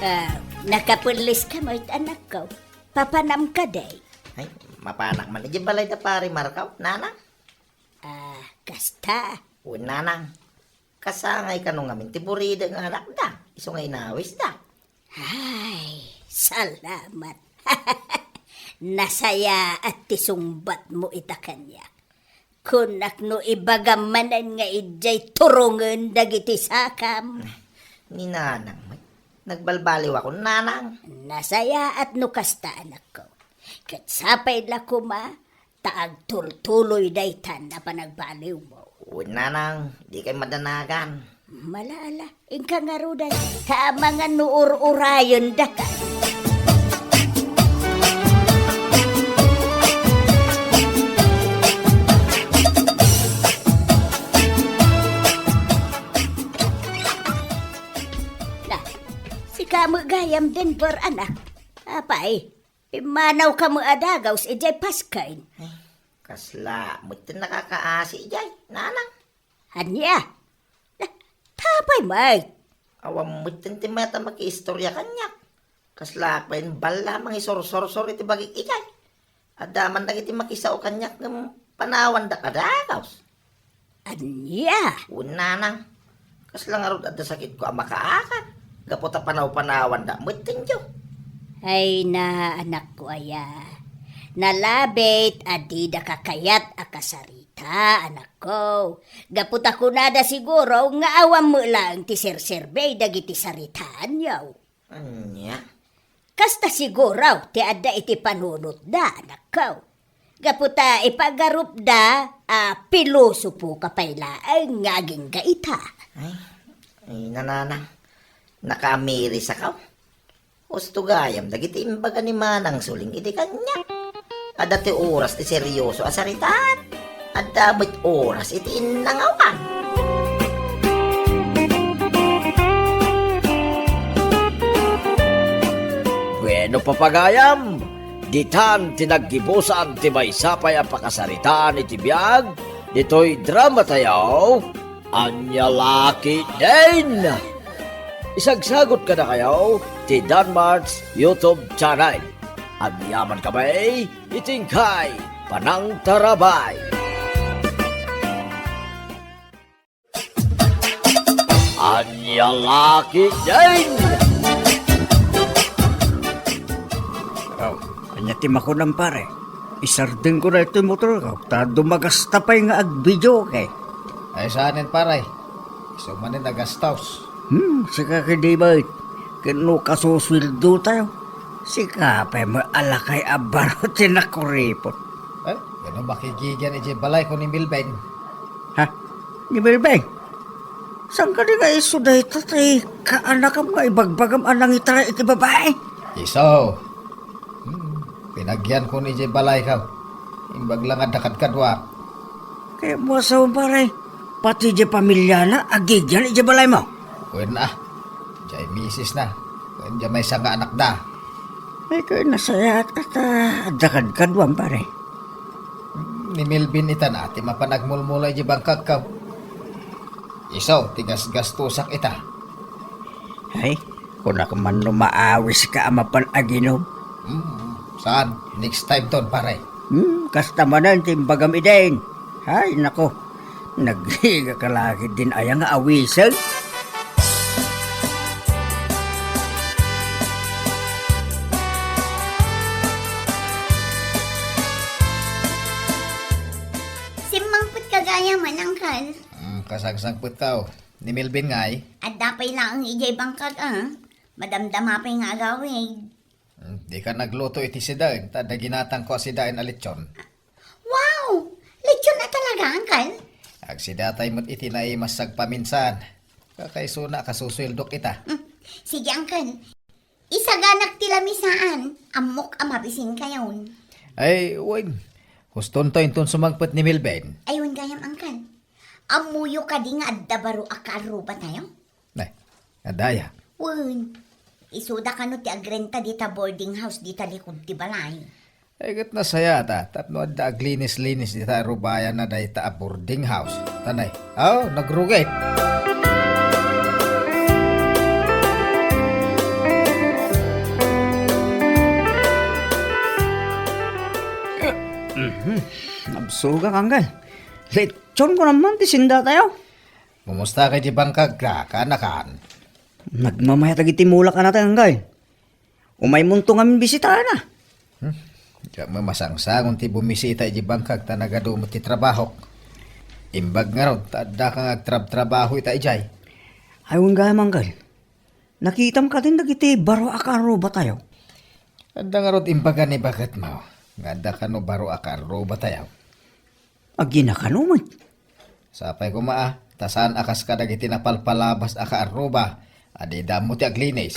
Ah, nakapelleska met, anakko. Papanam kadi? Ay, mapanak man idiay balay da Pari Marco, nanang. Ah, kasta. Wen, nanang. Kasangay kano ngamin ti buridek nga anakda, isu nga inawisda. Ay, salamat. Nasayaat ti sungbatmo ita kaniak. Kunak no ibagam manen nga idiay turongen dagiti sakam. Ni nanang met, nagbalbaliwakon, nanang. Nasayaat no kasta, anakko. Ket sapay la koma, ta agtultuloy daytan a panagbaliwmo. Wen, nanang, dikay madanagan. Mala, ala, inka ngaruden, ta amangan no ur-urayendaka. Na, sika met gayam, Denver, anak. Apay, pimmanawka met a dagaws idiay pasken. Ay, kasla met ti nakakaasi idiay, nanang. Ania? Na, tapay met. Awan met ti mayat a makiistorya kaniak. Kasla pay balla mangisursursor iti bagik idiay. Adda man dagiti makisao kaniak ngem panawandak a dagaws. Ania? Wen, nanang. Kasla ngarud adda sakitko a makaakan. Gapu ta panaw-panawandak met kenyo. Ay na, anakko aya. Nalabit a didaka kayat a kasarita, anakko. Gapu ta kunada siguro nga awan met laeng ti serserbi dagiti saritaanyo. Ania? Kasta siguro ti adda iti panunotda, anakko. Gapu ta ipagarupda a pilosopoka pay laeng nga agingga ita. Ay, ay, nanang, nakaamirisakaw. Husto gayam dagiti imbaga ni Manang Suling idi kaniak. Adda ti oras ti serioso a saritaan. Adda met oras iti innangawan. Bueno, papagayam, ditan ti naggibusan ti maysa pay a pakasaritaan iti biag ditoy dramatayo. Ania la ketdin? Isagsagut kadakayo ti Danmart's YouTube channel. Agyamankami iti inkay panangtarabay. Ania la ketdin? Oh, ania ti makunam, pare? Isardengko daytoy motorko, ta dumagasta pay nga agvideoke. Ay, saanen, pare. Isu manen a gastos. Hmm, sika kadi met. Ken no kasusueldotayo, sika pay met a lakay a baro ti nakuripot. Eh, ken no makigigian idiay balayko ni Melvin. Ha? Ni Melvin? Saan kadi nga isu dayta ti kaanakam nga ibagbagam a nangitaray iti babai? Isu. Hmm, pinagianko idiay balayko. Imbag la nga adda kadkaduak. Kayatmo a sao, pare, pati idiay pamiliana, agigian idiay balaymo? Wen a. Idiay misisna. Ken idiay maysa nga anakda. Ay, ket nasayaat a ta adda kadkaduam, pare. Ni Melvin itan a ti mapan agmulmula idiay bangkagko. Isu ti gasgastosak ita. Ay, kunak man no maawiska a mapan aginom. Hmm, saan? Next time ton, pare. Hmm, kasta manen ti imbagam idin. Ay, nako. Nagrigaka la ketdin aya nga awisek? Simmangpetka gayam, Uncle. Hmm, kasangsangpetka, oh. Ni Melvin ngay? Adda pay laeng idiay bangkag, ah. Madamdama pay nga agawid. Hmm, dika nagluto iti sida, ta adda ginatangko a sida a lechon. Wow! Lechon a talaga, Uncle? Agsidatay met iti naimas sagpaminsan. Kakaisuna a kasusueldok ita. Hmm. Sige, Uncle. Isaganak ti lamisaan. Ammok a mabisinkayon. Ay, wen. Hustonto inton sumangpet ni Melvin. Ay, wen gayam, Uncle. Ammoyo kadi nga adda baro a kaarrubatayo? Ay, adda aya? Wen, isuda kano ti agrenta dita boarding house dita likud ti balay. Ay, ket nasayaat a, tapno adda aglinis-linis dita arubayanna dayta a boarding house. Tanay, aw, nagrugit. Mhm. Nabsogak, Uncle. Lechon ko naman ti sindatayo. Kumusta kay ti bangkag ka, kaanakan? Nagmamayat dagiti mulak a natengkay. Umaymonto ngamin bisitana. Hmm? Diak mamasangsangon ti bumisita iti bangkag ta nagadu met ti trabahok. Imbag ngarud, ta addaka nga agtrabtrabaho ita idiay. Ay, wen gayam, Uncle. Nakitam kadin dagiti baro a kaarrubatayo? Adda ngarud imbaga ni baketmo nga adda kano baro a kaarrubatayo? Agina kano met. Sapay koma a, ta saan a kas kadagiti napalpalabas a kaarruba a dida ammo ti aglinis.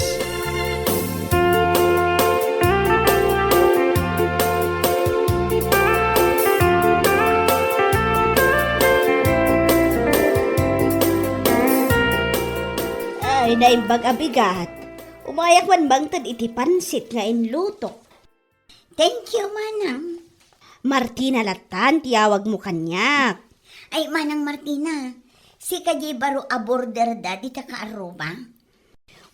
Ay, naimbag a bigat. Umayak man mangted iti pansit nga inlutok. Thank you, Manang. Martina lattan ti awagmo kaniak. Ay, Manang Martina, sika diay baro a boarder da dita kaarruba?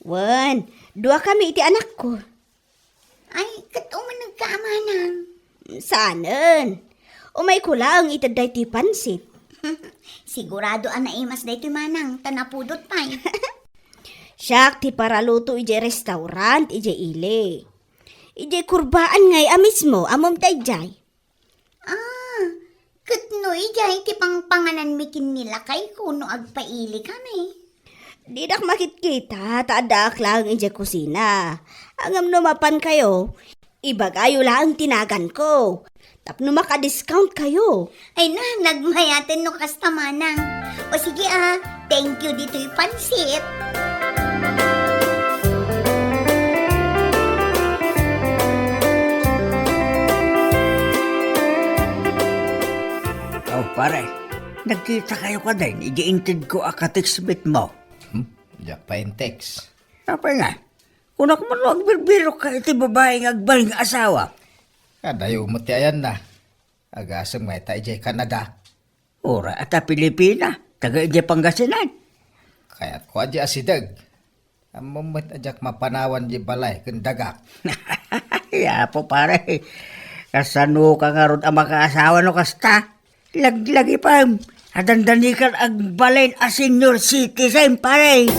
Wen, duakami iti anakko. Ay, ket umanegka a manang. Saanen. Umayko laeng ited daytoy pansit. Sigurado a naimas daytoy manang, ta napudot pay. Siak ti paraluto idiay restaurant idiay ili. Idiay kurbaan ngay a mismo, ammom daydiay. Ah, ket no idiay ti pangpangananmi ken ni lakayko no agpailikami. Didak makitkita, ta addaak laeng idiay kusina. Ngem no mapankayo, ibagayo laeng ti naganko. Tapno maka-discount kayo. Ay na, nagmayaten no kasta manang. O sige a, thank you ditoy pansit. Oh, pare, nagkita kayo kadin idi intedko a ka-text mate mo? Hmm? Diak pay in-text. Apay nga? Kunak man no agbirbirok ka iti babai nga agbalin nga asawa. Kadayo met ti ayanna. Agasem nga ita idiay Canada. Uray ita Pilipina, taga idiay Pangasinan. Kayatko a diay asideg. Ammom met a diak mapanawan diay balay ken dagak. Ay, Apo, pare. Kasano ka ngarud a makaasawa no kasta? Laglagipem a dandanikan agbalin a senior citizen, pare.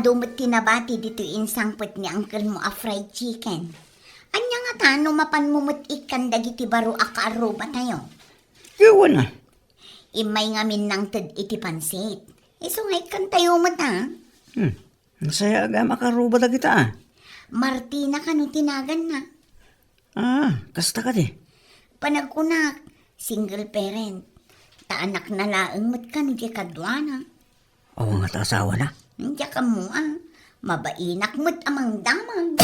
Adu met ti nabati ditoy insangpet ni uncle mo a fried chicken. Ania ngata no mapanmo met ikkan dagiti baro a kaarrubatayo? Ket wen a. Immay ngamin nangted iti pansit. Isu nga ikkantayo met a. Hmm. Nasayaat a kaarruba dagita a. Martina kano ti naganna? Ah, kasta kadi? Panagkunak, single parent. Ta anakna laeng met kano diay kaduana. Awan ngata asawana? Diak ammo a. Mabainak met a mangdamag.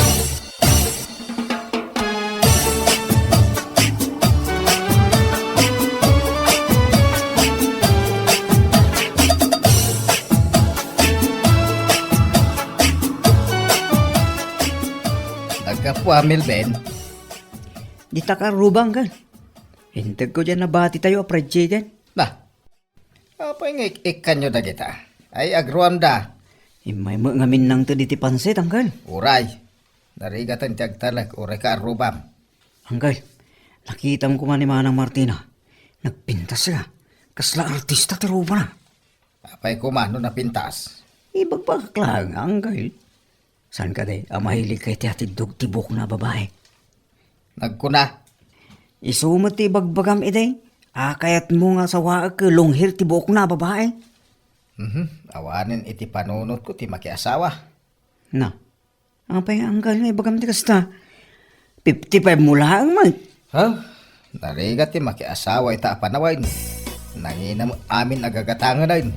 Naggapu a, Melvin. Dita kaarruba, uncle. Integko diay nabatitayo a fried chicken. Na, apay nga ik-ikkanyo dagita? Ay, agruamda. Immay met ngamin nangted iti pansit, uncle. Uray. Narigaten ti agtalek, uray kaarrubam. Uncle, nakitam koma ni Manang Martina. Nagpintas la. Kasla artista ti rubana. Apay koma no napintas? Ibagbagak laeng, uncle. Saan kadi a mahilig ka iti atiddog ti buokna a babae? Nagkuna. Isu met ti ibagbagam idi, a kayatmo nga sawaek ket long hair ti buokna a babae. Mhm, awanen iti panunotko ti makiasawa. Na, apay nga uncle nga ibagam ti kasta? Fifty-five mo laeng met. Ha? Narigat ti makiasawa ita a panawen. Nangina met amin a gagatangen.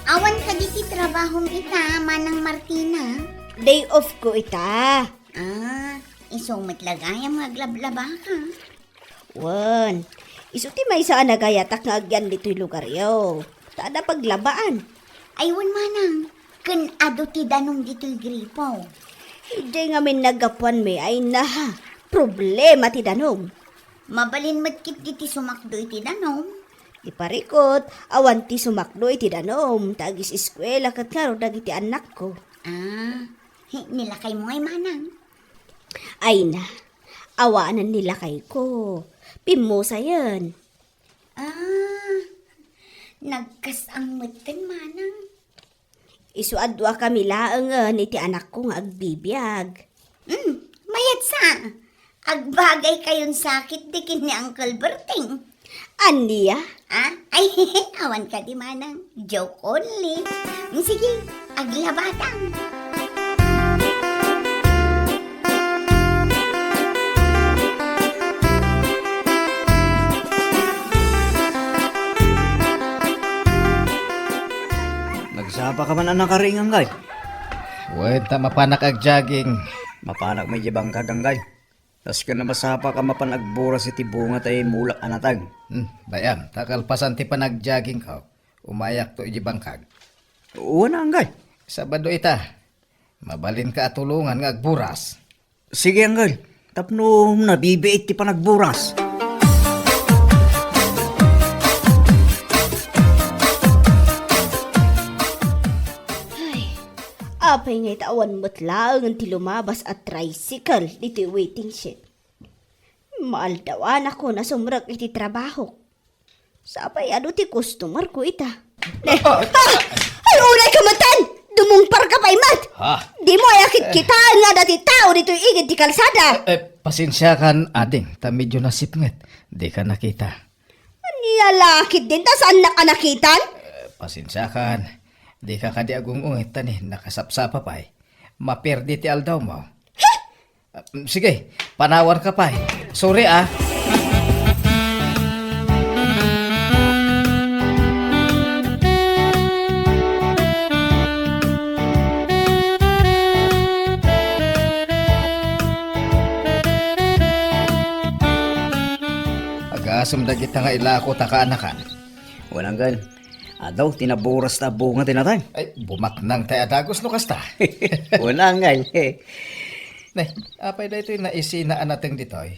Awan kadi ti trabahom ita, Manang Martina? Day off ko ita. Ah, isu met la gayam nga aglablabaka. Wen, isu ti maysa a nagayatak nga agyan ditoy lugaryo. Ta adda paglabaan. Ay, wen manang, ken adu ti danum ditoy gripo. Idiay ngamin naggapuanmi, ay na, problema ti danum. Mabalin met ketdi ti sumakdo iti danum. Di parikut, awan ti sumakdo iti danum, ta agis-eskuela ket ngarud dagiti annakko. Ah, he, nilakaymo ngay manang? Ay na, awanen ni lakayko. Pimmusayen. Ah, nagkas-ang metten, manang. Isu a duakami laengen iti anakko nga agbibiag. Hmm, mayat sa. Agbagay kayon sakit di ken ni Uncle Berting. Ania? Ah? Ay, awan kadi manang. Joke only. Mm, sige, aglabatan. Nagsapa ka man a nakaring, Anggal? Wen, ta mapanak agjogging. Mapanak met idiay bangkag, Anggal. Kas ken a masapa ka mapan agburas iti bunga ta imulak a natag. Hmm, bay-am, ta kalpasan ti panagjoggingko, umayakto idiay bangkag. Wen a, Anggal. Sabado ita, mabalinka a tulongan nga agburas. Sige, Anggal. Tapno nabibiit ti panagburas. Ay, apay nga ita awan met laengen ti lumabas a tricycle ditoy waiting shed? Maaldawanakon a sumrek iti trabahok. Sapay adu ti customer ko ita. Ne, ah! Ay, unay ka matan! Dumungpar ka pay met! Ha? Dimo aya kitkitaen nga adda ti tao ditoy igid ti kalsada. Eh, eh, pasensiakan, ading, ta medyo nasipnget. Dika nakita. Ania la ketdin ta saannak a nakitan? Eh, pasensiakan. Dika kadi agung-unget ta ni nakasapsapa pay. Maperdi ti aldawmo. He? Ah, sige, panawanka pay. Sorry, ah. Agasem dagita nga ilako ta kaanakan. Wen, Anggal. Adu ti naburas ta a bunga ti natay. Ay, bumaknang tay a dagus no kasta. Wen, Anggal. Ne, apay daytoy naisina a nateng ditoy?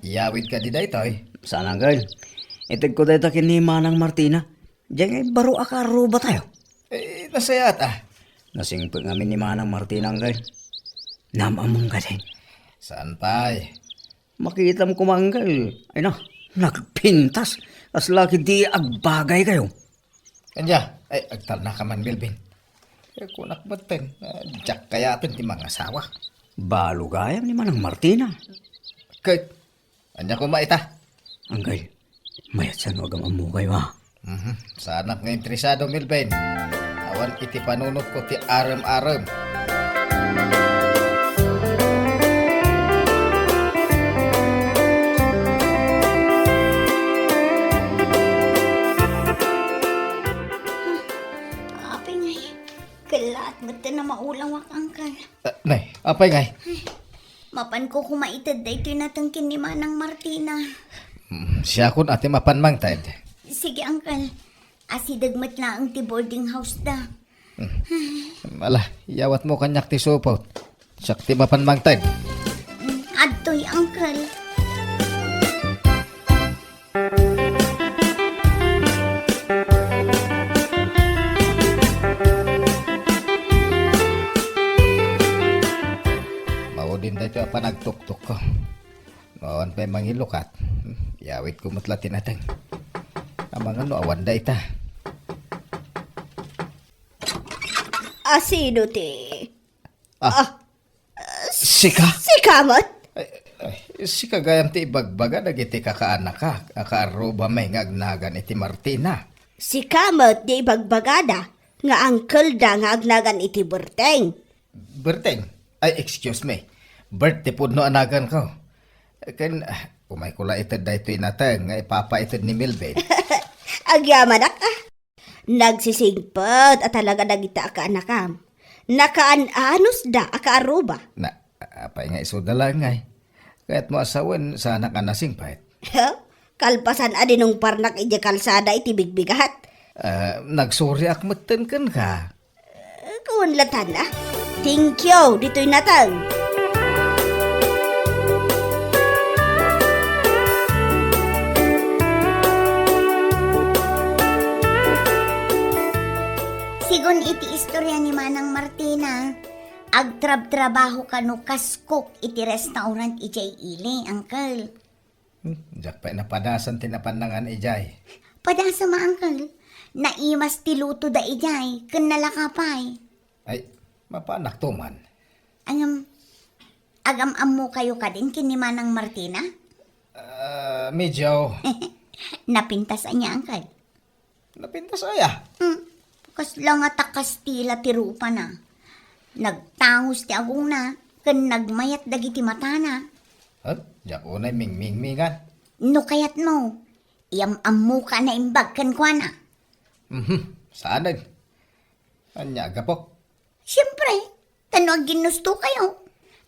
Iyawid kadi daytoy? Saan, Uncle. Itegko dayta ken ni Manang Martina. Diay ngay baro a kaarrubatayo. Eh, nasayaat, a. Nasingpet ngamin ni Manang Martina, Uncle. Naam-ammom kadi? Saan pay? Makitam koma, Uncle. Ay na, nagpintas. Kasla ketdi agbagaykayo. Ania, ay, agtalnaka man, Melvin. Eh, kunak metten, ah, diak kayaten ti mangasawa. Balo gayam ni Manang Martina. Ket, ania koma ita? Uncle, mayat sa no agam-ammokayo, a. Mhm. Saanak nga interesado, Melvin. Awan iti panunotko ti arem-arem. Apay ngay, kellaat metten a maulawak, Uncle. Ah, nay, apay ngay? Ay, mapanko koma ited daytoy nateng ken ni Manang Martina. Mm, siakon a ti mapan mangted. Sige, Uncle. Asideg met laeng ti boarding house da. Hmm. Ala, iyawatmo kaniak ti supot. Siak ti mapan mangted. Mm, adtoy, Uncle. Maudin daytoy a panagtuktok ko. No awan pay mangilukat, hmm, iyawitko met la ti nateng. Amangan no awan da ita. Asino ti? Ah. Ah. Sika? Sika met? Ay, ay, sika gayam ti ibagbaga dagiti kakaanaka a kaarrubami nga agnagan iti Martina. Sika met ti ibagbagada nga uncle da nga agnagan iti Berteng. Berteng? Ay, excuse me. Bert ti pudno a naganko. Ken, ah, umayko la ited daytoy nateng nga ipapaited ni Melvin. Agyamanak, a. Nagsisingpet a talaga dagita a kaanakam. Nakaan-anusda a kaarruba. Na, apay nga isuda laeng ngay? Kayatmo a sawen, saanak a nasingpet. Kalpasan a dinungparnak idiay kalsada iti bigbigat. Ah, nagsoriak metten kenka. Eh, kuan latan, a. Thank you, ditoy nateng. Sigun iti istorya ni Manang Martina, agtrabtrabaho kano kas cook iti restaurant idiay ili, uncle. Hmm, diak pay napadasan ti napan nangan idiay. Padasam a, uncle. Naimas ti lutoda idiay, ken nalaka pay. Ay, mapanakto man. Ngem, agam-ammokayo kadin ken ni Manang Martina? Ah, medyo. Napintas ania, uncle? Napintas aya? Hmm. Kasla nga ta-Kastila ti rupana. Nagtangos ti agongna, ken nagmayat dagiti matana. Ket, diak unay mingmingmingan. No kayatmo, iyam-ammoka a naimbag kenkuana. Mhm, saanen. Ania a gapok? Siempre, ta no agginnustokayo,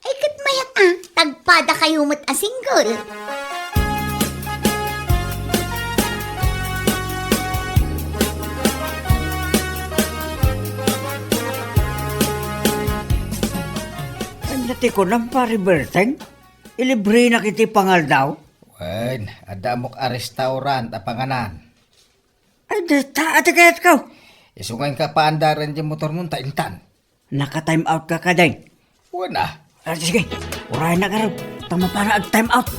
ay ket mayat a, tagpadakayo met a single. Ania ti kunam, Pare Berteng? Ilibrenak iti pangaldaw? Wen, adda ammok a restaurant a panganan. Ay, dita, adi kayatko. Isu nga inka paandaren ti motormo ta intan. Naka-time out ka kadin? Wen a. Ah, sige, urayna garud. Ta mapana ag-time out.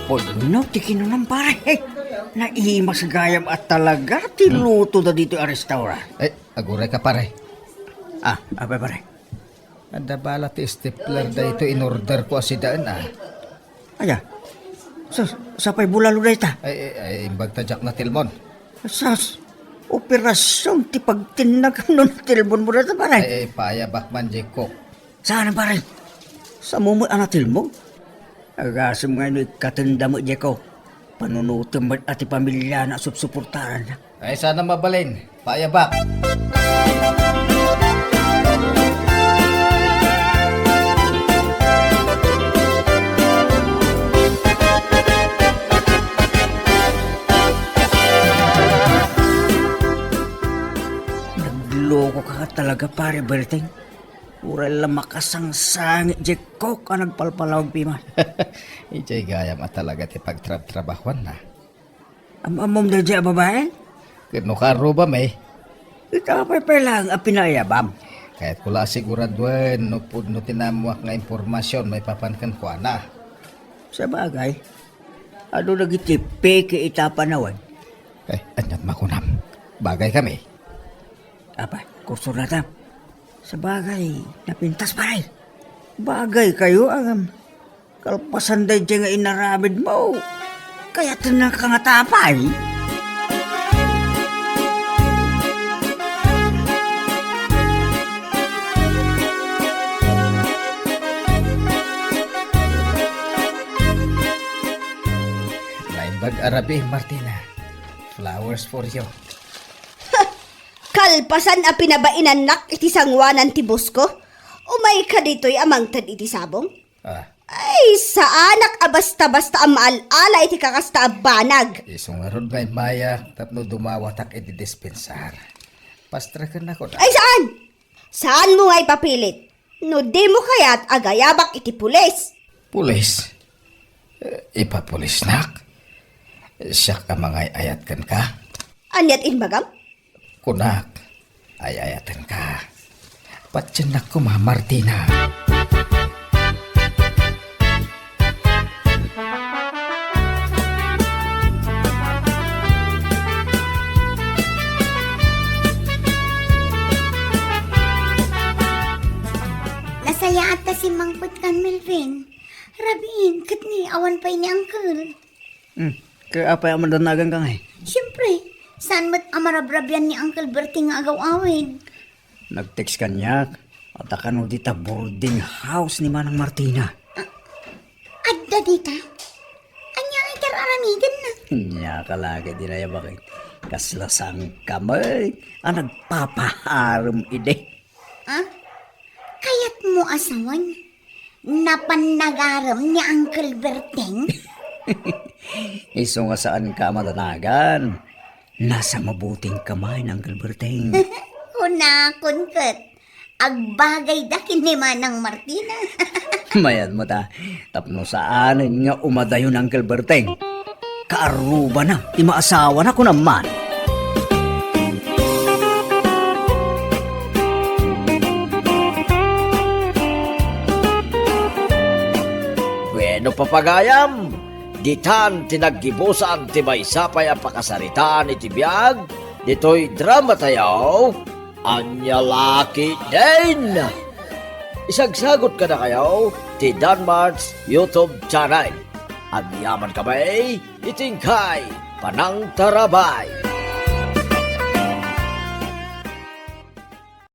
Pudno ti kinunam, pare. Eh, naimas gayam a talaga ti lutoda ditoy a restaurant. Eh, aguray ka, pare. Ah, apay, pare? Adda bala ti stapler daytoy in-order ko a sidaen, a. Aya? Sus, sapay bulalo dayta? Ay, ay, ay, imbag ta diak natilmon. Sus, operasion ti pagtinnag no natilmonmo dayta, pare? Ay, ay, paayabak man, Jeko. Saan, pare? Samo met a natilmon? Agasem nga no ikkatenda met, Jeko. Panunotem met a ti pamiliana a supsuportaranna. Ay, saan a mabalin. Paayabak. Pare Berting, uray la makasangsangit diay kok a nagpalpalawag piman. Idiay gayam a talaga ti pagtrabtrabahuanna. Am-ammom daydiay a babai? Ket no kaarrubam, eh. Ita pay pay laeng a pinaayabam? Kayatko la a siguraduen no pudno ti naammoak nga impormasion maipapan kenkuana. Sabagay, adu dagiti peke ita a panawen. Eh, ania't makunam? Bagay kami. Apay, kursornatam. Sabagay, napintas, pare. Bagay kayo, agam. Kalpasan daydiay nga inaramidmo, kayatennaka ngata pay? Naimbag a rabii, Martina. Flowers for you. Kalpasan a pinabainannak iti sangoanan ti boss ko, umayka ditoy a mangted iti sabong? Ah. Ay, saanak a basta-basta a maal-ala iti kakasta a banag. Isu ngarud, Maymayak, tapno dumawatak iti dispensar. Pastrekennakon. Ay, saan? Saanmo nga ipapilit? No dimo kayat, agayabak iti pulis. Pulis? Eh, ipapulisnak? Siak a mangay-ayat kenka? Ania't imbagam? Kunak, ay-ayatenka. Patiennak koma, Martina. Nasayaat ta simmangpet kan, Melvin. Rabiin, ket ni awan pay ni Uncle. Hmm, ket apay a madanaganka ngay? Siempre, saan met a marabrabian ni Uncle Berting nga agaw-awid? Nag-text kaniak, adda kano dita boarding house ni Manang Martina. Ah, adda dita? Ania nga ikararamidenna? Ania ka lagi di nayabakit. Kasla sangkam, eh, a nagpapaharem idi. Ah? Kayatmo a sawen, napan nagarem ni Uncle Berting? Isu nga saanka a madanagan. Nasa mabuting kamay ni Uncle Berting. Kunakon ket, agbagayda ken ni Manang Martina. Mayat mo ta, tapno saanen nga umadayo ni Uncle Berting. Kaarrubana ti maasawana, kunam man. Bueno, papagayam, ditan ti naggibusan ti maysa pay a pakasaritaan iti biag ditoy dramatayo. Ania la ketdin? Isagsagot kadakayo ti Danmart's YouTube channel. Agyaman kami iti inkay panangtarabay.